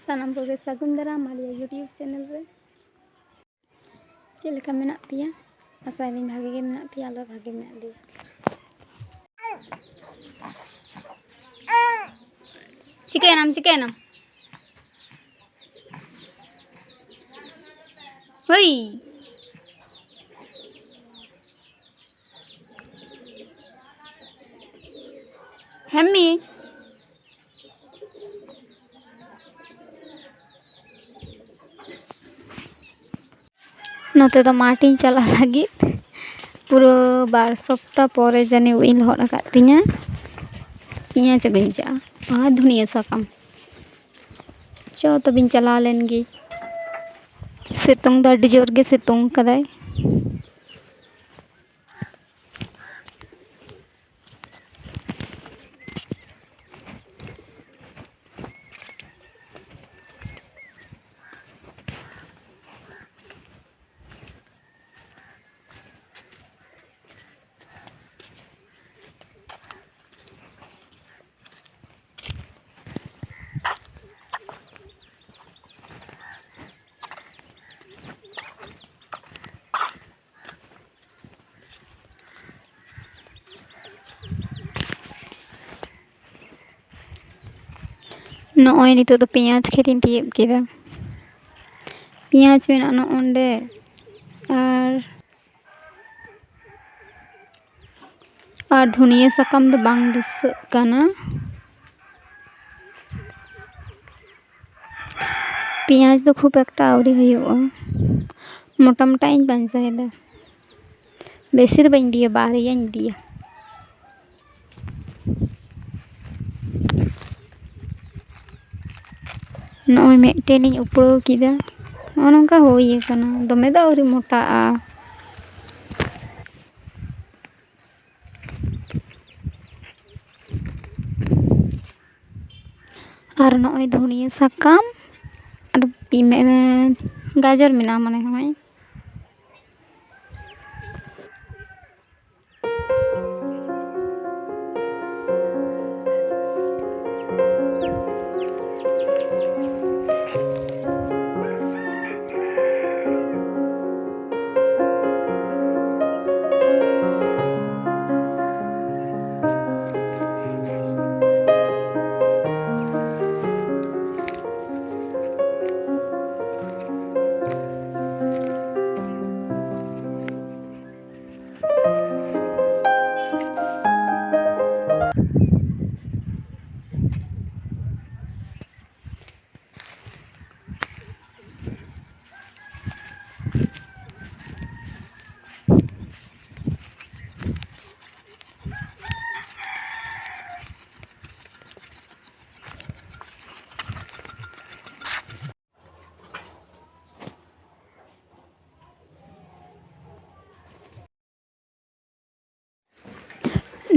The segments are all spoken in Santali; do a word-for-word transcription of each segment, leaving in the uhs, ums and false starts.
ᱥᱟᱱᱟᱢ ᱠᱚᱜᱮ ᱥᱟᱹᱜᱩᱱ ᱫᱟᱨᱟᱢ ᱟᱞᱮᱭᱟᱜ YouTube ᱪᱮᱱᱮᱞ ᱨᱮ᱾ ᱪᱮᱫ ᱞᱮᱠᱟ ᱢᱮᱱᱟᱜ ᱯᱮᱭᱟ? ᱟᱥᱟᱭᱮᱫᱟᱹᱧ ᱵᱷᱟᱜᱮ ᱜᱮ ᱢᱮᱱᱟᱜ ᱯᱮᱭᱟ, ᱟᱞᱮ ᱦᱚᱸ ᱵᱷᱟᱜᱮ ᱢᱮᱱᱟᱜ ᱞᱮᱭᱟ᱾ ᱪᱤᱠᱟᱹᱭᱮᱱᱟᱢ, ᱪᱤᱠᱟᱹᱭᱮᱱᱟᱢ? ᱦᱳᱭ᱾ ᱦᱮᱢᱤ᱾ ᱱᱚᱛᱮ ᱫᱚ ᱢᱟᱴᱷᱤᱧ ᱪᱟᱞᱟᱜ ᱞᱟᱹᱜᱤᱫ᱾ ᱯᱩᱨᱟᱹ ᱵᱟᱨ ᱥᱚᱯᱛᱟ ᱯᱚᱨᱮ ᱡᱟᱹᱱᱤᱡ ᱩᱵ ᱤᱧ ᱞᱚᱦᱚᱫ ᱟᱠᱟᱫ ᱛᱤᱧᱟᱹ᱾ ᱯᱮᱸᱭᱟᱡᱽ ᱟᱹᱜᱩᱧ ᱪᱟᱜᱼᱟ ᱟᱨ ᱫᱷᱩᱱᱤᱭᱟᱹ ᱥᱟᱠᱟᱢ᱾ ᱪᱚ ᱛᱚᱵᱮᱧ ᱪᱟᱞᱟᱣ ᱞᱮᱱ ᱜᱮ᱾ ᱥᱤᱛᱩᱝ ᱫᱚ ᱟᱹᱰᱤ ᱡᱳᱨ ᱜᱮ ᱥᱤᱛᱩᱝ ᱠᱟᱫᱟᱭ᱾ ᱱᱚᱜᱼᱚᱭ ᱱᱤᱛᱚᱜ ᱫᱚ ᱯᱮᱸᱭᱟᱡᱽ ᱠᱷᱮᱛᱤᱧ ᱛᱤᱭᱳᱜ ᱠᱮᱫᱟ᱾ ᱯᱮᱸᱭᱟᱡᱽ ᱢᱮᱱᱟᱜᱼᱟ ᱱᱚᱜᱼᱚ ᱱᱚᱸᱰᱮ, ᱟᱨ, ᱟᱨ ᱫᱷᱩᱱᱤᱭᱟᱹ ᱥᱟᱠᱟᱢ ᱫᱚ ᱵᱟᱝ ᱫᱤᱥᱟᱹᱜ ᱠᱟᱱᱟ᱾ ᱯᱮᱸᱭᱟᱡᱽ ᱫᱚ ᱠᱷᱩᱵ ᱮᱠᱴᱟ ᱟᱹᱣᱨᱤ ᱦᱩᱭᱩᱜᱼᱟ, ᱢᱚᱴᱟ ᱢᱚᱴᱟ ᱤᱧ ᱯᱟᱧᱪᱟᱭᱮᱫᱟ᱾ ᱵᱮᱥᱤ ᱫᱚ ᱵᱟᱹᱧ ᱤᱫᱤᱭᱟ, ᱵᱟᱨᱭᱟᱧ ᱤᱫᱤᱭᱟ᱾ ᱱᱚᱜᱼᱚᱭ ᱢᱤᱫᱴᱮᱱᱤᱧ ᱩᱯᱲᱟᱹᱣ ᱠᱮᱫᱟ, ᱱᱚᱜᱼᱚ ᱱᱚᱝᱠᱟ ᱦᱩᱭ ᱟᱠᱟᱱᱟ, ᱫᱚᱢᱮ ᱫᱚ ᱟᱹᱣᱨᱤ ᱢᱚᱴᱟᱜᱼᱟ᱾ ᱟᱨ ᱱᱚᱜᱼᱚᱭ ᱫᱷᱩᱱᱤᱭᱟᱹ ᱥᱟᱠᱟᱢ ᱟᱨ ᱯᱤ-, ᱢᱮ-, ᱜᱟᱡᱚᱨ ᱢᱮᱱᱟᱜᱼᱟ ᱢᱚᱱᱮ ᱦᱚᱭ᱾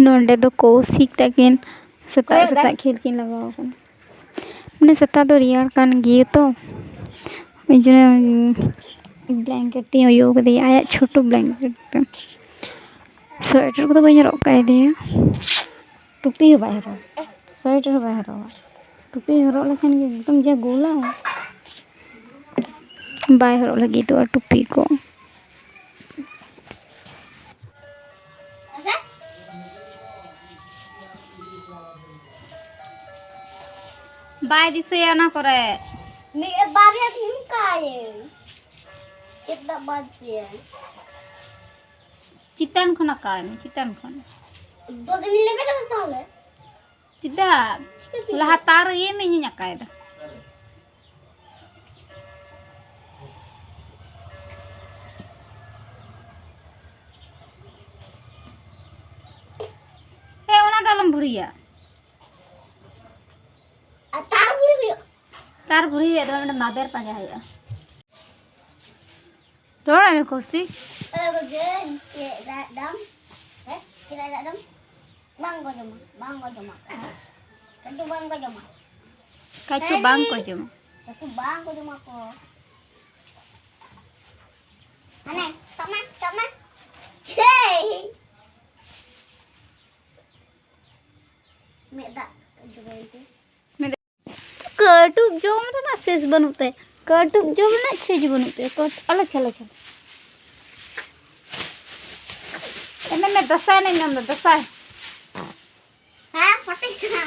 ᱱᱚᱸᱰᱮ ᱫᱚ ᱠᱚᱣᱥᱤᱠ ᱛᱟᱹᱠᱤᱱ ᱥᱮᱛᱟᱜ ᱠᱚᱭᱚᱜ ᱫᱟᱭ᱾ ᱥᱮᱛᱟᱜ ᱠᱷᱮᱞ ᱠᱤᱱ ᱞᱟᱜᱟᱣ ᱟᱠᱟᱱᱟ᱾ ᱢᱟᱱᱮ ᱥᱮᱛᱟᱜ ᱫᱚ ᱨᱮᱭᱟᱲ ᱠᱟᱱ ᱜᱮᱭᱟ ᱛᱚ, ᱳᱭ ᱡᱚᱱᱱᱚ blanket ᱛᱤᱧ ᱚᱭᱚ ᱠᱟᱫᱮᱭᱟ, ᱟᱭᱟᱜ ᱪᱷᱳᱴᱳ blanket ᱛᱮ᱾ ᱥᱳᱭᱮᱴᱟᱨ ᱠᱚᱫᱚ ᱵᱟᱹᱧ ᱦᱚᱨᱚᱜ ᱠᱟᱭ ᱫᱤᱭᱟ, ᱴᱩᱯᱤ ᱦᱚᱸ ᱵᱟᱭ ᱦᱚᱨᱚᱜᱟ, ᱥᱳᱭᱮᱴᱟᱨ ᱦᱚᱸ ᱵᱟᱭ ᱦᱚᱨᱚᱜᱟ᱾ ᱴᱩᱯᱤ ᱦᱚᱨᱚᱜ ᱞᱮᱠᱷᱟᱱ ᱜᱮ ᱮᱠᱫᱚᱢ ᱡᱟ ᱜᱳᱞᱟ, ᱵᱟᱭ ᱦᱚᱨᱚᱜ ᱞᱟᱹᱜᱤᱫᱚᱜᱼᱟ ᱴᱩᱯᱤ ᱠᱚ᱾ ᱵᱟᱭ ᱫᱤᱥᱟᱹᱭᱟ ᱚᱱᱟ ᱠᱚᱨᱮ᱾ ᱢᱤᱫ ᱵᱟᱨᱭᱟ ᱫᱷᱤᱢ ᱠᱟᱭᱟᱹᱧ᱾ ᱪᱮᱫᱟᱜ ᱵᱟᱫ ᱯᱮᱭᱟ? ᱪᱮᱛᱟᱱ ᱠᱷᱚᱱ ᱟᱸᱠᱟᱣ ᱢᱮ, ᱪᱮᱛᱟᱱ ᱠᱷᱚᱱ᱾ ᱵᱟᱹᱜᱽᱱᱤ ᱞᱮᱠᱟ ᱫᱚ ᱛᱟᱦᱚᱞᱮ? ᱪᱮᱫᱟᱜ? ᱞᱟᱦᱟ ᱛᱟᱨ ᱤᱭᱟᱹᱭ ᱢᱮ, ᱤᱧᱤᱧ ᱟᱸᱠᱟᱭᱮᱫᱟ᱾ ᱦᱮᱸ, ᱚᱱᱟ ᱫᱚ ᱟᱞᱚᱢ ᱵᱷᱩᱲᱤᱭᱟ᱾ ᱟᱨ ᱛᱟᱨ ᱵᱷᱩᱲᱤ ᱦᱩᱭᱩᱜᱼᱟ᱾ ᱛᱟᱨ ᱵᱷᱩᱲᱤ ᱦᱩᱭᱩᱜᱼᱟ, ᱫᱚ ᱢᱤᱫᱴᱮᱱ ᱢᱟᱫᱮᱨ ᱯᱟᱸᱡᱟ ᱦᱩᱭᱩᱜᱼᱟ᱾ ᱨᱚᱲ ᱢᱮ ᱠᱩᱥᱤ᱾ ᱮ ᱵᱟᱹᱵᱩ, ᱪᱮᱫ ᱨᱟᱜ ᱫᱟᱢ? ᱦᱮᱸ? ᱪᱮᱫ ᱨᱟᱜ ᱫᱟᱢ? ᱵᱟᱝ ᱠᱚ ᱡᱚᱢᱟ, ᱵᱟᱝ ᱠᱚ ᱡᱚᱢᱟ᱾ ᱠᱟᱹᱴᱩ ᱵᱟᱝ ᱠᱚ ᱡᱚᱢᱟ᱾ ᱠᱟᱹᱴᱩ ᱵᱟᱝ ᱠᱚ ᱡᱚᱢᱟ᱾ ᱠᱟᱹᱴᱩ ᱵᱟᱝ ᱠᱚ ᱡᱚᱢᱟ ᱠᱚ᱾ ᱦᱟᱱᱮ, ᱛᱚᱢᱟ, ᱛᱚᱢᱟ᱾ ᱦᱮᱭ! ᱢᱮᱫ ᱫᱟᱜ ᱡᱚᱵᱮᱭᱮᱱ ᱛᱤᱧ᱾ ᱠᱟᱹᱴᱩᱵ ᱡᱚᱢ ᱨᱮᱱᱟᱜ ᱥᱮᱥ ᱵᱟᱹᱱᱩᱜ ᱛᱟᱭᱟ, ᱠᱟᱹᱴᱩᱵ ᱡᱚᱢ ᱨᱮᱱᱟᱜ ᱥᱮᱥ ᱵᱟᱹᱱᱩᱜ ᱛᱟᱭᱟ᱾ ᱠᱟᱹᱴ-, ᱟᱞᱚ ᱪᱟᱞᱟᱜ, ᱪᱟᱞᱟᱜ᱾ ᱮᱱᱮᱡ ᱢᱮ, ᱫᱟᱸᱥᱟᱭ ᱮᱱᱮᱡ ᱢᱮ, ᱟᱢ ᱫᱚ ᱫᱟᱸᱥᱟᱭ᱾ ᱦᱮᱸ, ᱯᱟᱴᱤ ᱠᱟᱱᱟ᱾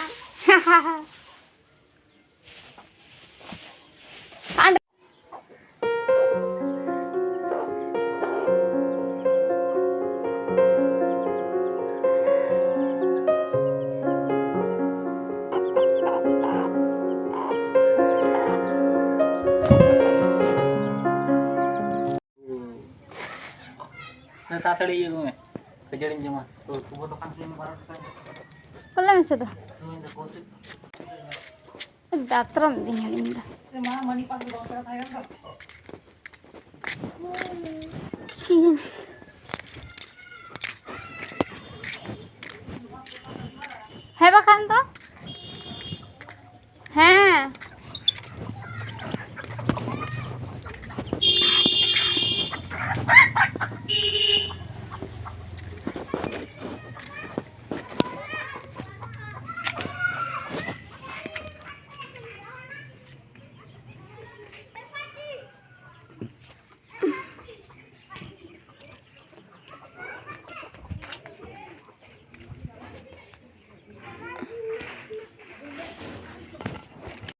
ᱛᱟᱲᱟᱛᱟᱲᱤ ᱤᱭᱟᱹ ᱢᱮ, ᱠᱷᱟᱹᱡᱟᱹᱲᱤᱧ ᱡᱚᱢᱟ᱾ ᱛᱚ, ᱛᱩᱵᱩ ᱫᱚᱠᱟᱱ ᱠᱷᱚᱱ ᱵᱟᱨᱚ ᱴᱟᱠᱟ᱾ ᱠᱚᱞᱮ ᱢᱮᱥᱮ ᱫᱚ᱾ ᱱᱩᱭ ᱫᱚ ᱠᱚᱥᱮ᱾ ᱫᱟᱛᱨᱚᱢ ᱤᱫᱤᱧ ᱦᱤᱲᱤᱧ ᱮᱫᱟ᱾ ᱮ ᱢᱟ, ᱢᱟᱹᱱᱤ ᱯᱟᱥ ᱫᱚ ᱫᱚᱥ ᱴᱟᱠᱟ ᱛᱟᱦᱮᱸ ᱠᱟᱱ ᱫᱚ᱾ ᱠᱤ ᱡᱟᱹᱱᱤ᱾ ᱦᱮᱸ ᱵᱟᱠᱷᱟᱱ ᱫᱚ᱾ ᱦᱮᱸ᱾